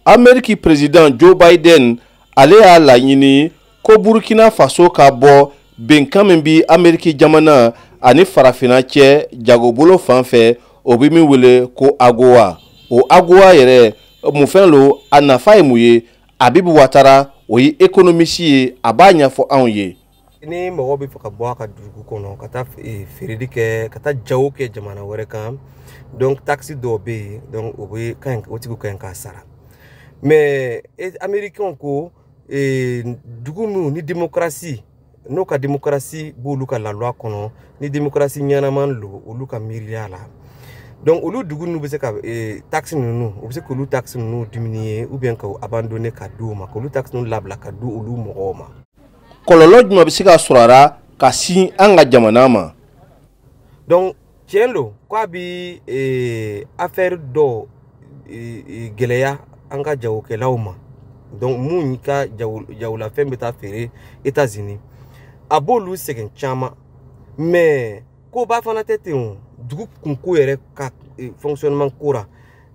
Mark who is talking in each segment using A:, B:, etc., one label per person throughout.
A: Ameriki président Joe Biden, ale y'a laɲini ko Burkina Faso ka bɔ bɛnkan min bi Ameriki jamana ani Farafinna cɛ jagobolo fan fɛ, o bɛ min wele ko AGOA. O AGOA yɛrɛ, mun fɛn lo? A nafa ye mun ye? Abibu Watara, o ye économiste ye, a b'a ɲɛfɔ anw ye.
B: Ni mɔgɔ bɛ fɛ ka bɔ a ka dugu kɔnɔ ka taa feereli kɛ, ka taa jago kɛ jamana wɛrɛ kan, donc taxe dɔw bɛ yen, donc o bɛ ka ɲi, o tigiw ka ɲi k'a sara. Mais Américains ko dugu minnu ni démocratie, n'o ka démocratie b'olu ka la loi kɔnɔ, ni démocratie ɲɛnama lo olu ka miiriya la, donc olu dugu ninnu bɛ se ka taxe ninnu, u bɛ se k'olu taxe ninnu diminuer ou bien k'o abandonner ka di u ma, k'olu taxe ninnu labila ka di olu mɔgɔw ma.
A: Kɔlɔlɔ jumɛn bɛ se ka sɔrɔ a la ka sin an ka jamana ma?
B: Donc tiɲɛ don k'a bi affaire dɔ gɛlɛya an ka jagokɛlaw ma. Donc mun ka jagolafɛn bɛ taa feere États-Unis, a b'olu sɛgɛn caman. Mais koba fana tɛ ten o, dugu kunko yɛrɛ ka fonctionnement ko ra,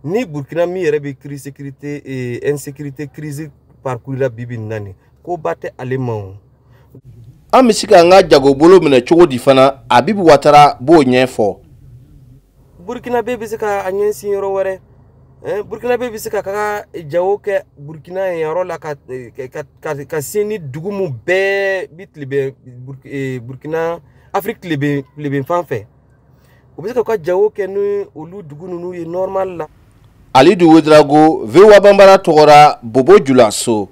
B: ni Burkina min yɛrɛ bɛ crise sécurité, insécurité, crise parcours la bi bi in na, nin koba tɛ ale ma o.
A: An bɛ se k'an ka jagobolo minɛ cogo di fana? Abibu Watara b'o ɲɛfɔ.
B: Burkina bɛ se ka a ɲɛsin yɔrɔ wɛrɛ. Burkina bɛ se ka ka jago kɛ Burkina yen yɔrɔ la, ka sin ni dugu mun bɛɛ bi tileben Burkina, Afiriki tileben fan fɛ, u bɛ se ka ka jago kɛ ni olu dugu ninnu ye normal la.
A: Alidu Wedrago, VOA Banbara tɔgɔra, Bobo Julaso.